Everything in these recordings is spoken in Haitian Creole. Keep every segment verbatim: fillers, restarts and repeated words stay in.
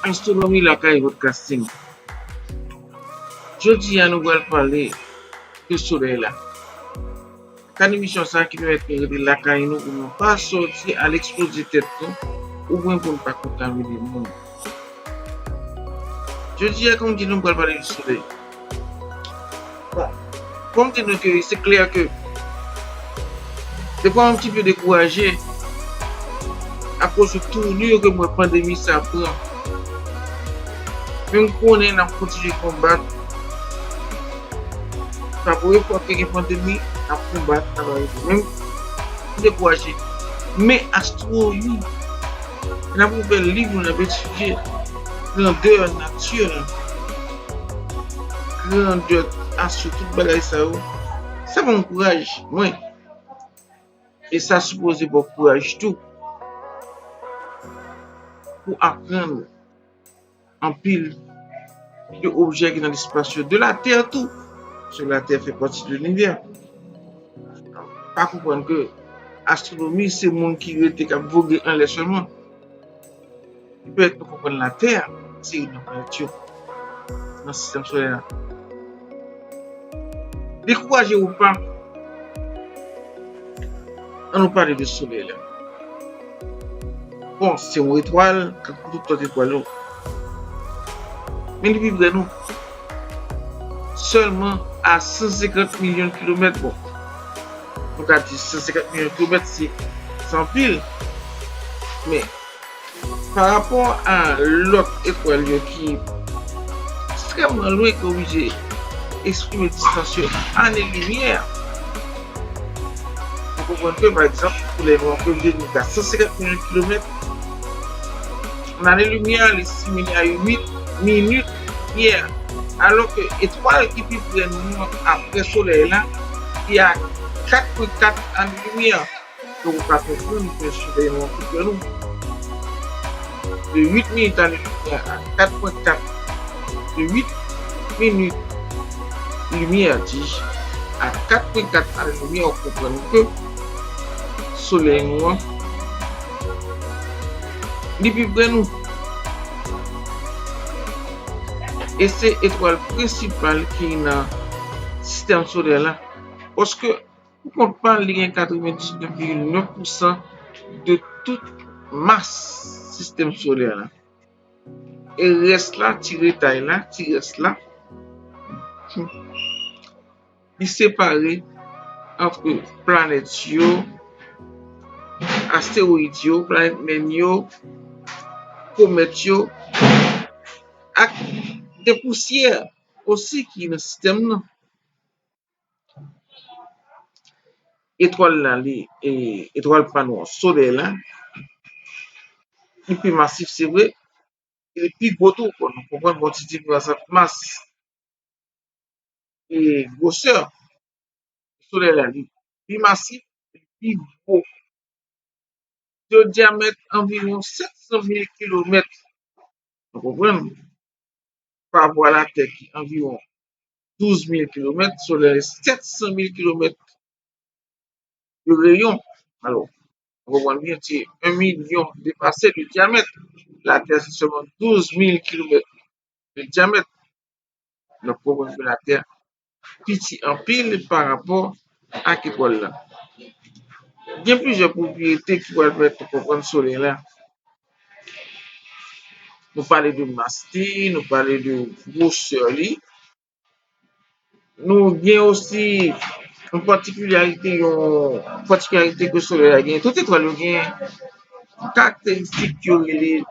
Astwonomi lakay Vodcasting. Jodi a, nou pral pale de solèy la. Kad emisyon sa a ki pèmèt nou rete lakay nou pou nou pa sòti al ekspoze tèt nou, oubyen pou nou pa kontamine moun. Jodi a, kòm di nou, pral pale de solèy. Bon, fò m di nou ke se klè ke defwa m ti pe dekouraje akoz de tournure ke m wè pandemi sa pran. Men m konnen n ap kontinye konbat. Sa premye fwa ke gen pandemi, n ap konbat, n ap arete. Men m dekouraje. Men astwonomi, n ap ouvè liv nou, n ap etidye grandè nati la, grandè astwo, tout bagay sa yo. Sa ban m kouraj, mwen. E sa sipoze ba w kouraj tou pou aprann anpil de objè ki nan lespas yo, de latè tou. Paske latè fè pati de linivè. Pa konprann ke astwonomi se moun ki rete k ap voge anlè sèlman. Li pèmèt nou konprann latè, se youn nan planèt yo nan sistèm solè a. Dekouraje ou pa, ann nou pale de solèy la. Bon, se yon etwal, tankou tout lòt etwal yo. Men li pi pre nou. Sèlman a san senkant milyon kilomèt, bon. Nou ka di san senkant milyon kilomèt, se, se anpil. Men, pa rapò a lòt etwal yo ki ekstrèmman lwen, ki oblije eksprime distans yo ane limyè. Ou konprann ke, pa egzanp, solèy nou an ke vini a san senkant milyon kilomèt, an ane limyè, li simile a uit minit limyè. Alò ke etwal ki pi pre nou an apre solèy la, li a kat pwen kat ane limyè. Donk, ou ka konprann ke solèy nou an pi pre nou. De uit minit ane limyè a kat pwen kat, de uit minit limyè, di, a kat pwen kat ane limyè, ou konprann ke solèy nou an, li pi pre nou. E se etwal prensipal ki nan sistèm solè la. Paske, pou kont pa l, li gen katrevendiznèf vigil nèf pousan de tout mas sistèm solè la. E rès la, ti retay la, ti rès la, li separe ant planèt yo, astewoyid yo, planèt mèn yo, komèt yo, ak de pousyè osi ki nan sistèm nan. Etwal la, li, e, etwal pa nou an, solèy la, li pi masif, se vre, li pi gwo tou, bon, nou konprann, gon ti diferans ant mas e gwosè solèy la, li pi masif, li pi gwo. Yon dyamèt anviwon sèt san mil kilomèt. Nou konprann? Pa rapò a Latè ki anviwon douz mil kilomèt, Solèy sèt san mil kilomèt de reyon. Alò, nou konprann byen, se yon milyon depase de dyamèt. Latè se sèlman douz mil kilomèt de dyamèt. Donk, konprann ke Latè piti anpil pa rapò ak etwal la. Gen plizyè pwopriyete ki pral pèmèt nou konprann Solèy la. Nou pale de mas li, nou pale de gwosè li. Nou gen osi yon patikilarite, yon patikilarite ke Solèy la gen. Tout etwal yo gen karakteristik yo rele,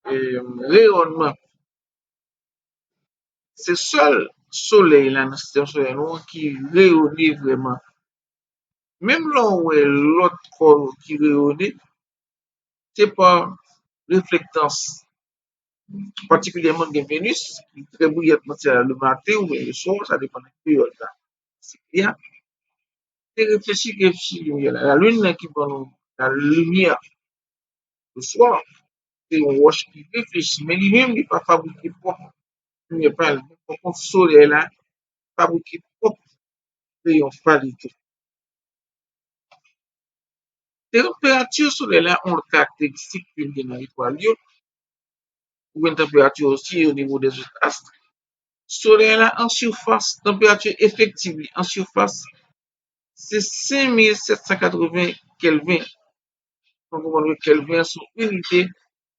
e, reyònman. Se sèl Solèy la nan sistèm solè nou an ki reyone vrèman. Menm lè w wè lòt kò yo ki reyone, se pa reflektans. Patikilyèman, gen Venus, ki trè briyant nan syèl la lematen oubyen leswa, sa depann de peryòd la. Se li a. Te reflechi, reflechi limyè la. Lalin nan ki ban nou lalimyè leswa, se yon wòch ki reflechi, men li menm, li pa fabrike pwòp limyè pa l. Men, pa kont, Solèy la fabrike pwòp reyon pa li tou. Tanperati solèy la, yon lòt karakteristik ke l gen nan etwal yo, oubyen tanperati osi o nivo dèzòt ast. Solèy la an sifas, tanperati efektif li an sifas, se senk mil sèt san katreven Kelvin. Nou konprann ke Kelvin se yon inite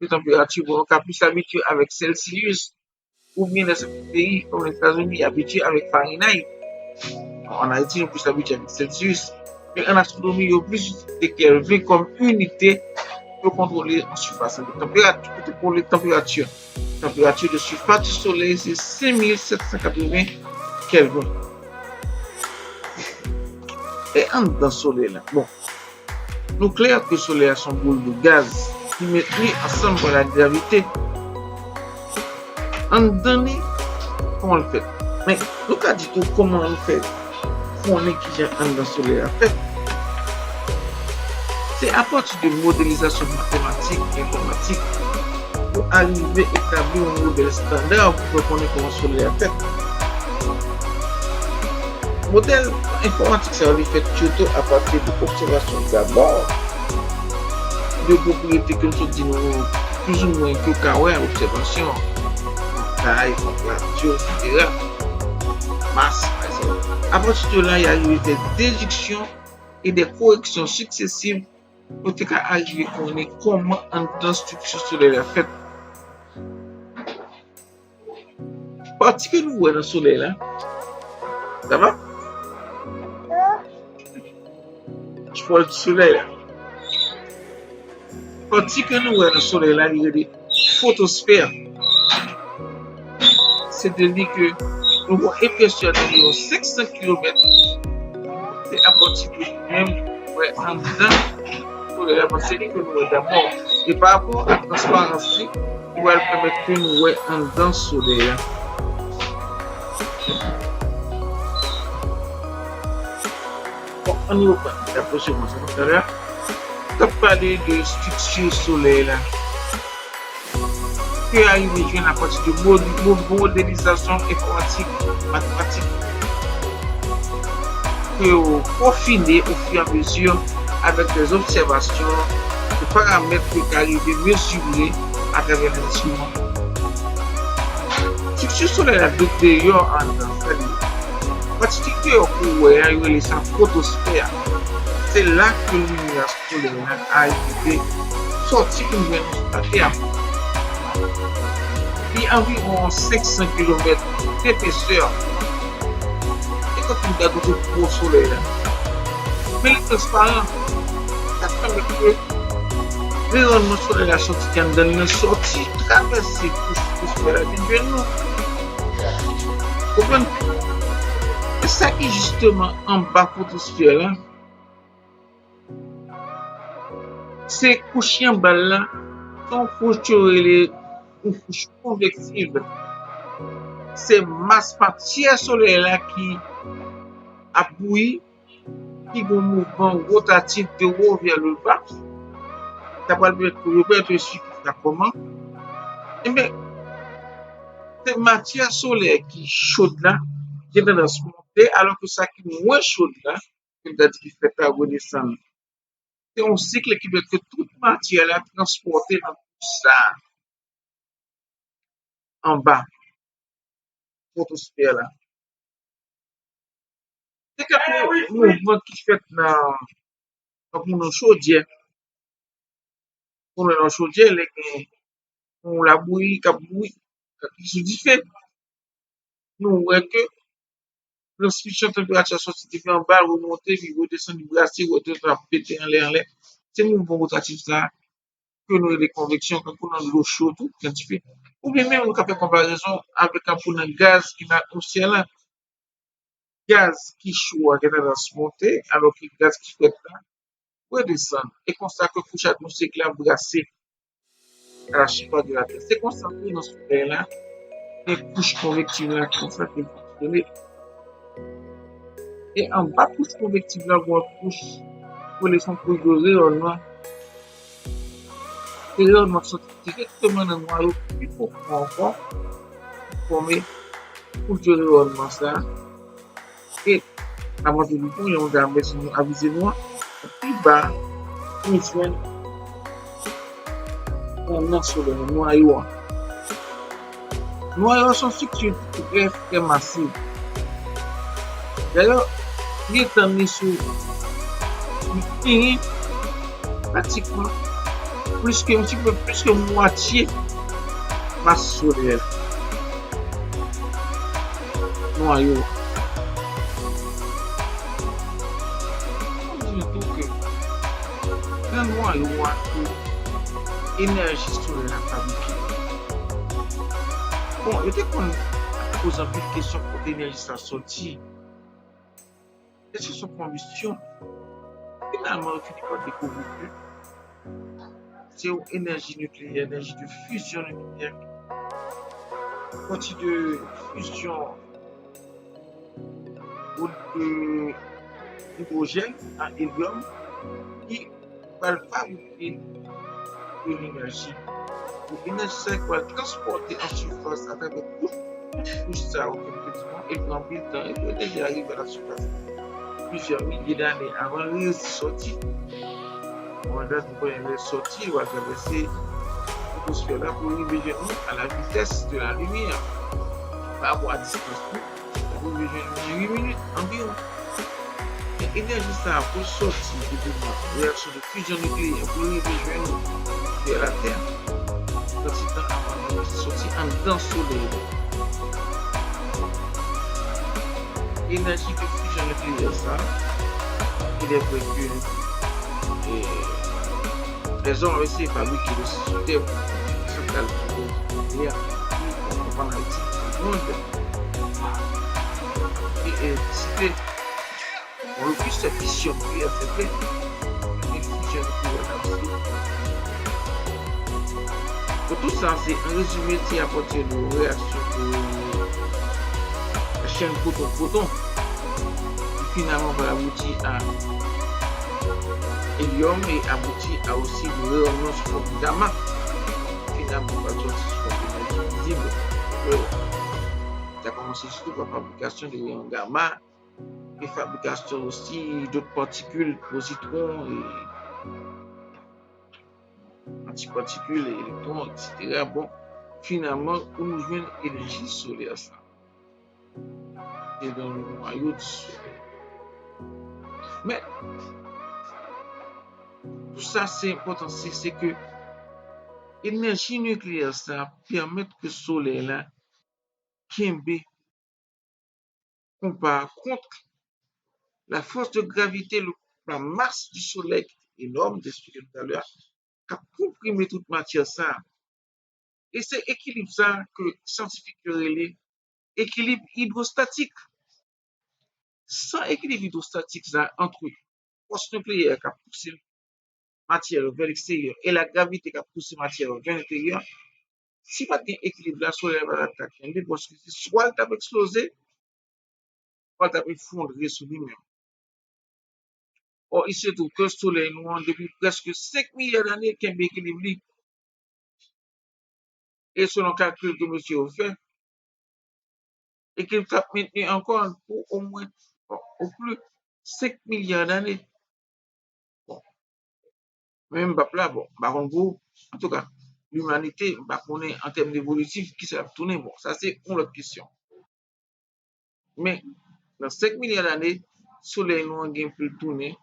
de tanperati, bon, nou ka plis abitye avèk Celsius, oubyen nan sèten peyi, kòm Lèzetazini, abitye avèk Fahrenheit. An Ayiti, nou plis abitye avèk Celsius. Men an astwonomi, yo plis itilize Kelvin kòm inite pou kontwole yon sifas. Tanperati, pou kontwole tanperati. Tanperati de sifas di Solèy, se senk mil sèt san katreven Kelvin. E anndan Solèy la? Bon, nou klè ke Solèy la se yon boul de gaz ki mentni ansanm pa lagravite. Anndan li, kòman l fèt? Men, nou ka di tou kòman nou fè konnen kijan anndan Solèy la fèt. Se apati de modelizasyon matematik e enfòmatik pou arive etabli yon modèl estanda pou fè konnen kòman Solèy la fèt. Modèl enfòmatik sa yo, li fèt sitou apati de obsèvasyon dabò de pwopriyete ke m sot di nou plizoumwen ke w ka wè a obsèvasyon, montay, tanperati, etsetera. Mas, pa egzanp. Apati de la, y arive fè dediksyon e de koreksyon siksesiv pou te ka arive konnen kòman anndan estrikti Solèy la fèt. Pati ke nou wè nan Solèy la, sa va? Pati Solèy la. Pati ke nou wè nan Solèy la, li rele fotosfè. Se de li ke nou wè epèsè a nan yon senk san kilomèt. Se apati de li menm nou wè anndan Solèy la, paske se li ke nou wè dabò. E pa rapò a transparans li, ki pral pèmèt ke nou wè anndan Solèy la. Bon, ann reprann. Daprè se konsa talè a, t ap pale de estrikti Solèy la. Ke arive jwenn apati de mo-, mo-, modelizasyon enfòmatik, matematik, ke yo pwofile ofiramezi avèk dè obsèvasyon, de paramèt ke ka rive mezire atravè lè enstriman. Estrikti Solèy la, de deyò a anndan, sètadi pati ki deyò ke w wè a, yo rele sa fotosfè a. Se la ke limyè Solèy la arive sòti pou l vin sou Latè a. Li anviwon senk san kilomèt depesè. Se tankou m ta di w se gwo Solèy la. Men li transparan. Sa pèmèt ke reyònman Solèy la sòti anndan l nan, sòti travèse kouch fotosfè la vin jwenn nou. Konprann? E sa ki jisteman anba fotosfè la, se kouch ki anba l la, se yon kouch yo rele yon kouch konvektiv. Se mas matyè Solèy la ki ap bouyi, ki gen yon mouvman wotatif de wo vè le ba. Sa pral pèmèt pou yo pèmèt yo esplike sa kòman. Enben, se matyè Solèy ki cho la, gen tandans monte, alò ke sa ki mwens cho la, ke m ta di ki fèt la, redesann. Se yon sik ki pèmèt ke tout matyè la transpòte nan kouch sa a anba fotosfè la. Se kèk mouvman ki fèt nan, tankou nan chodyè. Pou nou nan chodyè, lè gen yon labouyi k ap bouyi, k ap sou dife, nou wè ke transmisyon tanperati a sòti depi anba, remonte, epi redesann, li brase, wè dlo ap pete anlè, anlè. Se mouvman wotatif sa a ke nou rele konveksyon, tankou nan dlo cho tou, gen dife. Oubyen menm nou ka fè konparezon avèk tankou nan gaz ki nan atmosfè la. Gaz ki cho a gen tandans monte, alò ke gaz ki frèt la redesann. E konsa ke kouch atmosferik la brase à la surface de la Terre. Se konsa tou nan Solèy la, gen kouch konvektiv la, konsa ke l fonksyone. E anba kouch konvektiv la, gen yon kouch ki rele se yon kouch de reyònman. Reyònman soti dirèkteman nan nwayo pi pwofon ankò, ki fòme kouch de reyònman sa a. E, avan tou, nou konnen yon dam, si nou avize nou an, pi ba, Misyon nan solèy, nwayo a. Nwayo a se yon estrikti trè, trè masiv. Dayè, li etann li sou, li genyen pratikman plis ke, yon ti pe plis ke mwatye mas solèy la. Nwayo a. Fò m di nou tou ke nan nwayo a ke enèji solèy la fabrike. Bon, yo te konn poze anpil kesyon kote enèji sa soti. Èske se yon konbistyon? Finalman, yo fini pa dekouvri ke se yon enèji nikleyè, enèji de fizyon nikleyè, pati de fizyon ou de idwojèn a elyòm ki pral fabrike de lenèji. E enèji sa yo pral transpòte an sifas atravè tout kouch sa yo ke nou te di nou, e l pran anpil tan, e pou enèji a rive a la sifas plizyè milye dane avan l reyisi sòti. Bon, dat nou konnen lè l sòti, li pral travèse atmosfè la pou l rive jwenn nou a la vitès de la limyè. Pa rapò a distans nou, sa pou rive jwenn nou nan uit minit anviwon. Men enèji sa a pou l sòti depi nan reyaksyon de fizyon nikleyè pou l rive jwenn nou vè Latè, pran ti tan avan l sòti anndan Solèy la. Enèji de fizyon nikleyè sa, il est vrai que, eh, lèzòm ap eseye fabrike l osi sou Tè pou santral nikleyè ki konprann Ayiti, tout le monde. E, e, site Bon, le plus c'est fission, P S F P. Gen fisyon ki wè la osi. Bon, tout sa, se an rezime, se apati de reyaksyon ke la chèn pwoton-pwoton, ki finalman va abouti a elyòm e abouti a osi de reyònman sou fòm gama. Finalman, va sòti sou fòm enèji vizib. Sa kòmanse sitou pa fabrikasyon de reyon gama, e fabrikasyon osi dòt patikil, pozitwon, e antipatikil, e elektwon, etsetera. Bon, finalman, pou nou jwenn enèji solè sa, se nan nwayo di solèy. Men, pou sa, se enpòtan, se, se ke enèji nikleyè sa pèmèt ke solèy la kenbe konpa kont la force de gravité, le, la masse du soleil ki te enòm, te eksplike nou talè a, k ap konprime tout matyè sa a. E se ekilib sa a ke syantifik yo rele ekilib idwostatik. San ekilib idwostatik sa a, ant fòs nikleyè k ap pouse matyè yo vè leksteryè e lagravite k ap pouse matyè yo vè lenteryè, si pa t gen ekilib la, solèy la pa t ap ka kenbe, paske se swa l t ap eksploze, swa l t ap efondre sou li menm. Or, il se trouve que solèy nou an, depi prèske senk milya dane, kenbe ekilib li. E selon kalkil ke mesye yo fè, ekilib sa ap mentni ankò pou omwen, bon, o pli senk milya dane. Bon. Men m p ap la, bon, m pa konn pou ou. Antouka, limanite, m pa konnen an tèm evolitif kisa l ap tounen. Bon, sa se yon lòt kesyon. Men, nan senk milya dane, solèy nou an gen pou l tounen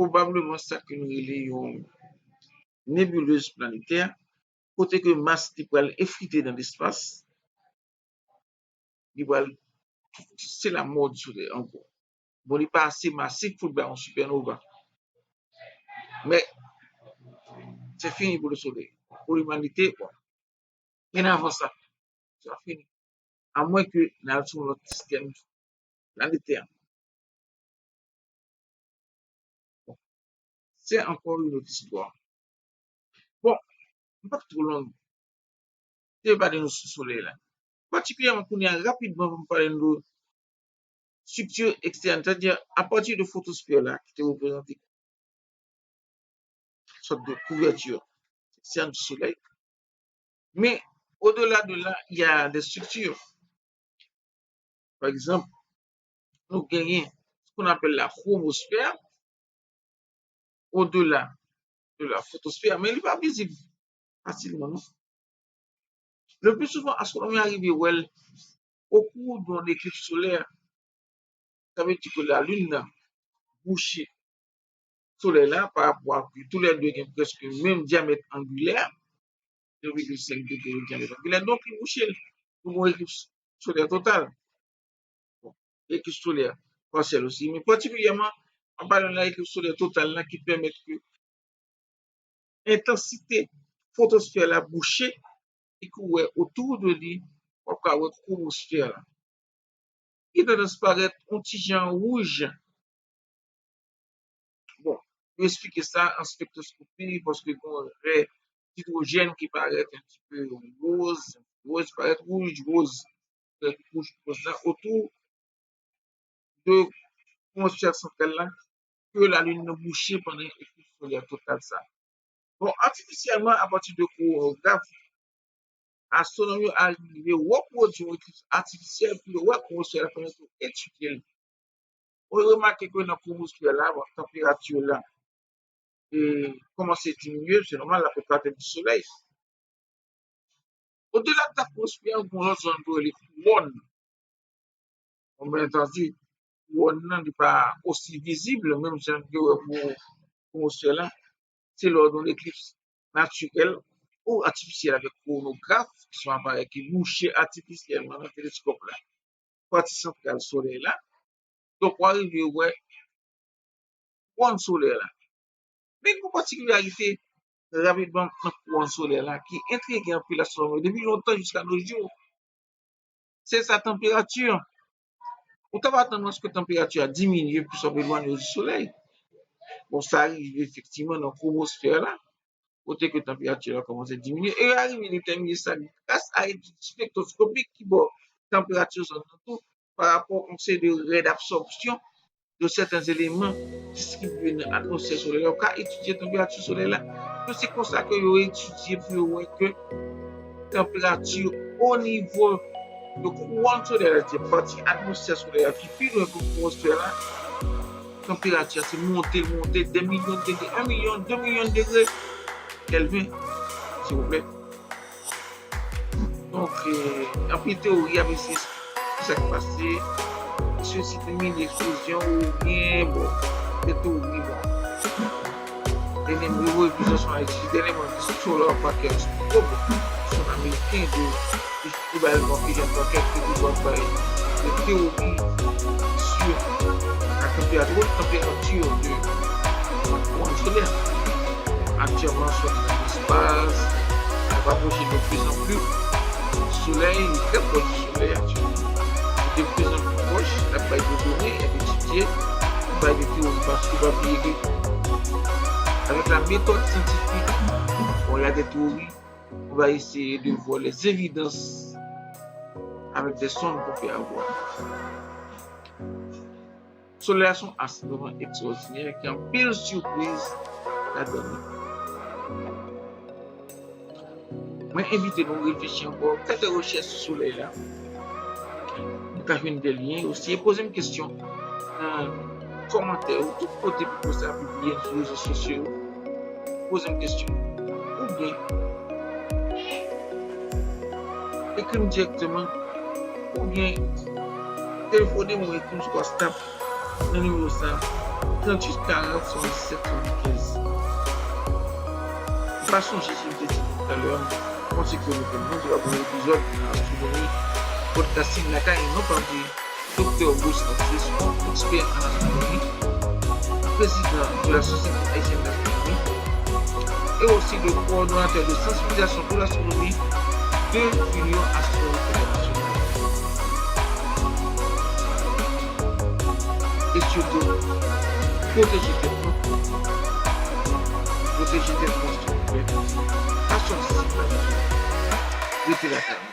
pwobableman sa ke nou rele yon nebilez planetè, kote ke mas li pral efrite nan lespas, li pral, se la mò di solèy ankò. Bon, li pa ase masif pou l bay yon sipènova. Men, se fini pou le solèy. Pou limanite, bon, byen avan sa, sa fini. Amwen ke n al sou yon lòt sistèm planetè. Bon, se ankò yon lòt istwa. Bon, m p ap twò long. Te pale nou sou solèy la. Patikilyèman, kounye a, rapidman, pou m pale nou de estrikti ekstèn, sètadi apati de fotosfè la, ki te reprezante sòt de kouvèti ekstèn di solèy. Men, au-delà de là, il y a des structures. Pa egzanp, nou genyen ce qu'on appelle la chromosphère. au-delà de la photosphere, men li pa vizib fasilman, non. Le plus souvent, astwonòm yo arive wè l au cours d'une éclipse solaire. Sa vle di ke lalin nan bouche solèy la, pa rapò a ke toulède gen prèske menm dyamèt angilè, zéro virgule cinq degrè de dyamèt angilè. Donk, li bouche l pou yon eklips solè total. Bon, eklips solè pasyèl osi. Men patikilyèman, an palan de eklips solè total la ki pèmèt ke entansite fotosfè la bouche e ke w wè otou de li, w ap ka wè kromosfè la. Li tandans parèt yon ti jan wouj. Bon, yo eksplike sa an spektroskopi, paske gen yon rè idwojèn ki parèt yon ti pe woz, woz, parèt wouj, woz, rè wouj, woz la, otou de kromosfè santral la, ke lalin nan bouche pandan eklips solè total sa. Bon, atifisyèlman, apati de kowonograf, astwonòm yo arive repwodui yon eklips atifisyèl pou yo wè kromosfè la pandan yo etidye l. Ou remake ke nan kromosfè la, bon, tanperati la e kòmanse diminye, se nòmal, l ap eklate di solèy. Odela de la kromosfè, gen yon lòt zòn yo rele kouwòn. Bon, byen antandi, kouwòn nan, li pa osi vizib, menm jan ke wè pou kromosfè la. Se lè w gen yon eklips natirèl ou atifisyèl avèk kowonograf, ki se yon aparèy ki bouche atifisyèlman nan teleskòp la, pati santral solèy la. Donk, w arive wè kouwòn solè la. Men gen yon patikilarite rapidman nan kouwòn solè la ki entrige anpil astwonòm yo depi lontan jiska nos jours. Se sa, tanperati. Ou t ap atann aske tanperati a diminye plis w ap elwanye w di solèy. Bon, sa rive efektivman nan kromosfè la, kote ke tanperati a kòmanse diminye. E yo arive detèmine sa gras a etid spektroskopik ki ba w tanperati zòn nan tou, pa rapò a yon seri de rè dabsòpsyon de sèten eleman distribye nan atmosfè solèy la. Yo ka etidye tanperati solèy la. Donk, se konsa ke yo etidye pou yo wè ke tanperati o nivo de kouwòn solèy la, se pati atmosfè solèy la ki pi lwen ke kromosfè la, tanperati a se monte, l monte dè milyon degre, en milyon, de milyon degre Kelvin, silvouplè. Donk, eh, anpil teyori ap eseye esplike sa k pase. Èske se te mini eksplozyon oubyen, bon, de teyori, bon. Dènyèman, yo voye plizyè sonn Ayiti. Dènyèman, solar package probe, sonn ameriken de, de, de bay Norwegian Package ki te bay de teyori sur la température, haute température de kouwòn solè. Aktyèlman, sòti nan lespas, ap apwoche de plus en plus solèy, li trè pwòch di solèy aktyèlman. Li de plus en plus pwòch, l ap bay de done, l ap etidye, l ap bay de teyori, paske pa bliye ke avec la méthode scientifique, bon, il y a des théories, on va essayer de voir les évidences avec des sondes qu'on peut avoir. Solèy la se yon as vrèman ekstraòdinè ki anpil sipriz ladan li. Mwen envite nou reflechi ankò, fè de rechèch sou Solèy la. Nou ka jwenn de lyen osi. E poze m kesyon nan kòmantè yo, tout kote videyo sa pibliye sou rezo sosyo yo. Poze m kesyon. Oubyen, ekri m dirèkteman. Oubyen, telefone m ou ekri m sou WhatsApp nan nimewo sa, tranntuit karant swasanndisèt swasannkenz. M pa sonje si m te di nou talè, m panse ke nou konn, nou te ap yon epizòd nan astwonomi, podcasting lakay nou, pa di Doktè Auguste Narcisse, yon ekspè an astwonomi, président de la Société Haïtienne d'Astronomie, et aussi le coordonnateur de sensibilisation de l'astronomie de l'Union Astronomique Internationale. Et surtout, pwoteje tèt nou, pwoteje tèt nou, silvouplè. Pa sòti sipla, rete lakay nou.